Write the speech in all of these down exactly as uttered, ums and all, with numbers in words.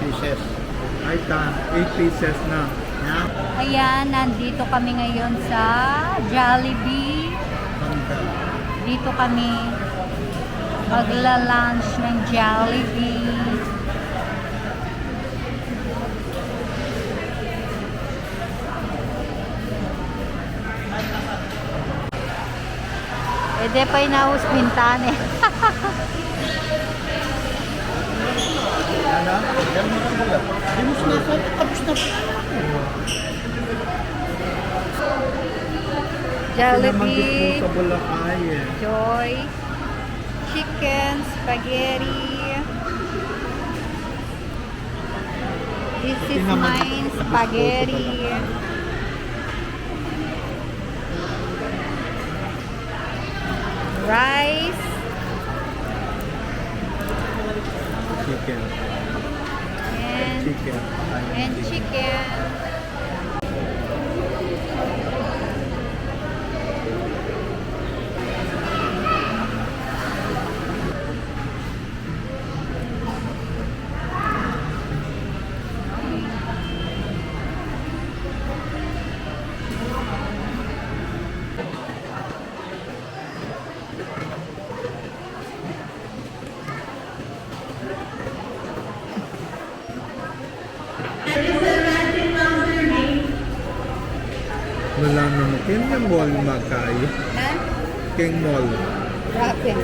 Pieces. Ay, ta, eight pieces na. Ha? Ayan, nandito kami ngayon sa Jollibee. Dito kami magla-lunch ng Jollibee. E, de pa inaus bintana, e. Ano? Di mo sinasabi, tapos na pala. Jollibee. Sa Boracay, e. Joy. Chicken, spaghetti. This is mine, spaghetti. Rice. Chicken. And, chicken. And chicken. Wala naman. Keng mall makay. Ha? Keng mall. Grabe.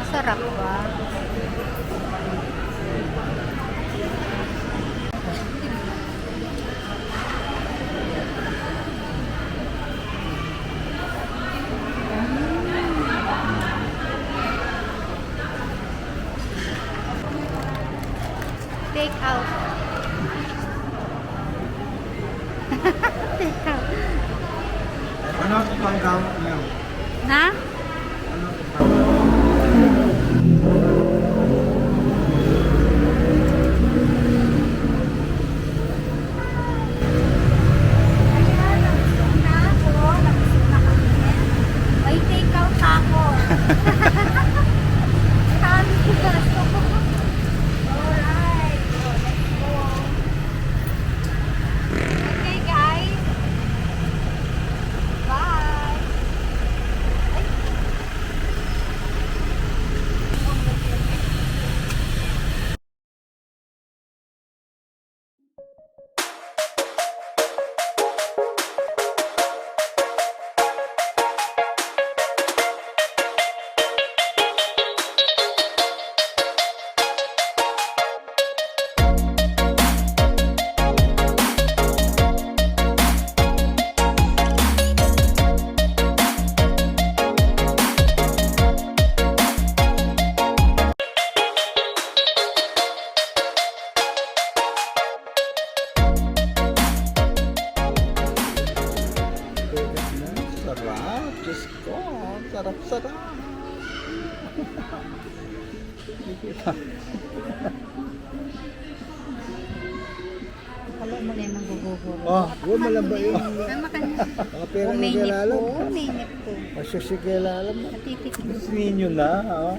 Masarap ba? Take out. Take out. Ano ang panggamit niyo? Na? Ayan, nabusog na ako. Nabusog na kami. May take out pa ako. Kami gusto ko. Alright. So, let's go. Okay, guys. Bye. Ay. Sarap, Diyos ko, sarap-sarap. Kala mo na yung magugugulo. Oh, huwag malaba yun. Tama ka na. Mga pera na uminip kailangan. Po, uminip po. Masyasya kailangan mo. Natitikim. Gusto ninyo na, oh.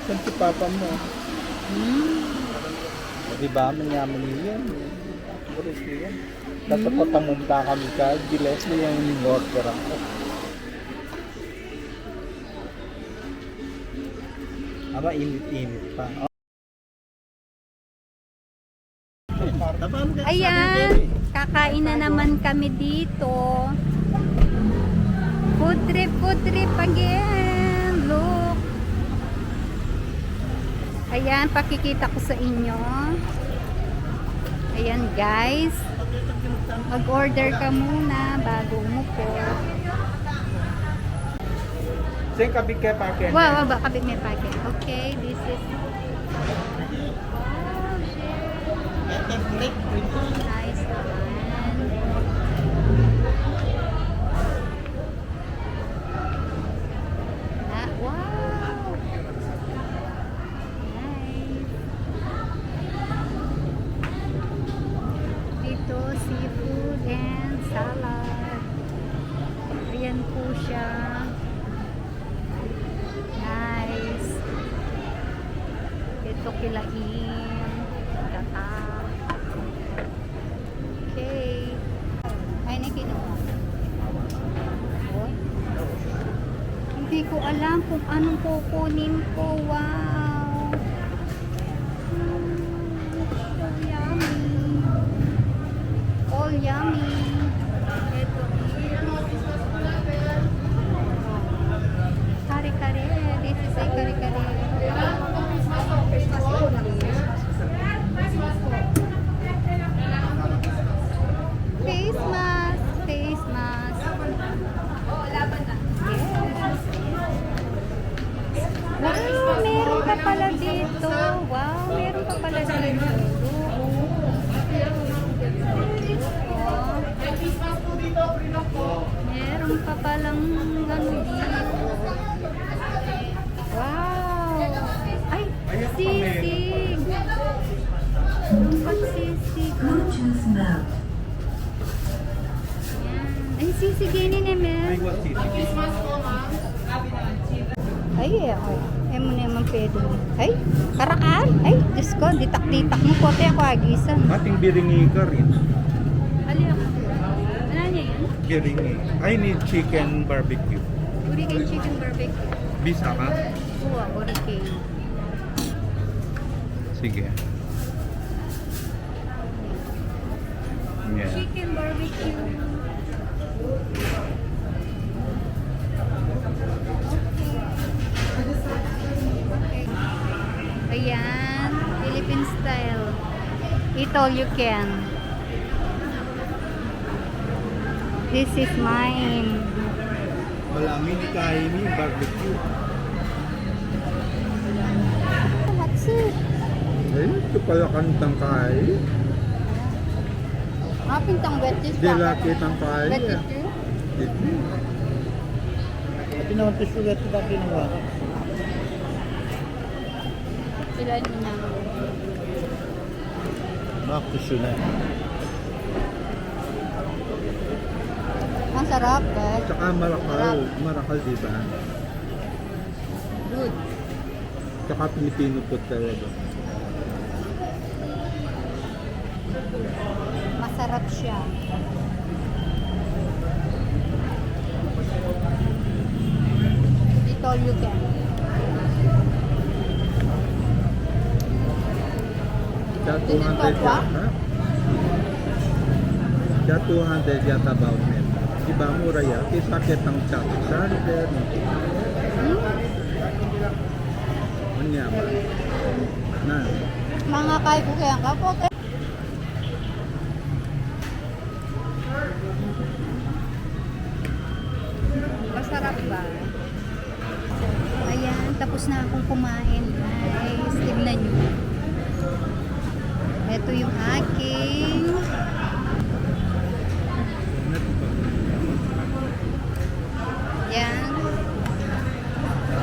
Saan si papa mo? Hmm. O, diba, manyaman yan. Paborito yan. Dapat pag pumunta kami sa Giles na yung in-order ako. Aba, init-init pa. Ayan, kakain na naman kami dito. Food trip, food trip again. Look. Ayan, pakikita ko sa inyo. Ayan, guys. Mag-order ka muna bago umupo. Sing, kabit kaya packet. Wow, wow, ba, kabit me packet. Okay, this is, wow, shit. Nice naman. Ah, wow. Nice. Lain. Gata. Okay. Ay, na kinuha. Oh. Hindi ko alam kung anong kukunin ko. Wow. Mm, so yummy. All yummy. Kare-kare. This is a kare-kare. Face mask, face mask. Yes. Wow, meron pa pala dito. Wow, meron pa pala dito. Oh. Meron pa palang ano dito. Wow. Ay, sisig. Pagsisig. Bluetooth mode. Yan. Ay, sisig ini, Mel. Ay, e, ay. E mu naman pwede. Ay, karakan. Ay, Diyos ko, ditak-ditak mu, kote aku agisan. Ating biringi ka rin. Ali ako. Ano niya yan? Biringi. Ay, ni chicken barbecue. Uri kay chicken barbecue. Bisa ka? Oo, uri kay. Sige. Yan. Chicken barbecue. Okay. Ayan, Philippine style. Eat all you can. This is mine. Malami ni kain ni barbecue. What's it? Ay, ito pala kantang kain. Ah, pintang wet is. Dila kitang kain. Wet is yun? Ito. Ito naman, tissue wet is dati ng wala. Sila yun na. Makusuna. Masarap, eh. Tsaka marakal. Sarap. Marakal, di ba? Good. Tsaka Pilipino food talaga. Masarap siya. Eat all you can. Kaya two hundred yata. Kaya two hundred yata ba, men? Di ba, mura ya? Kita kitang chat. Saan, men? Hmm? Ano nga ba? Na. Mga kaibigan ka po. Masarap ba? Ayan, tapos na akong kumain, guys. Tignan nyo. Ito yung aking, yan.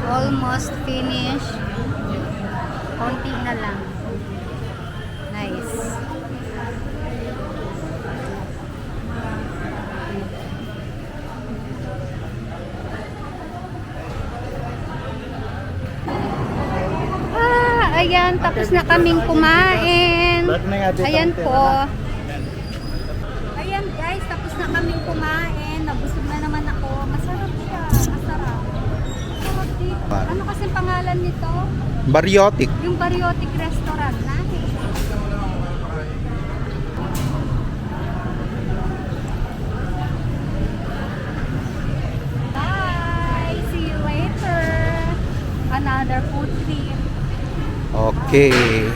Almost finish. Konti na lang. Nice. Ah, ayan, tapos na kaming kumain. Ayan po. Ayan, guys, tapos na kaming kumain. Nabusog na naman ako. Masarap siya. Masarap. Masarap dito. Ano kasing pangalan nito? Bariotic. Yung Bariotic Restaurant. Nice. Bye. See you later. Another food trip. Okay.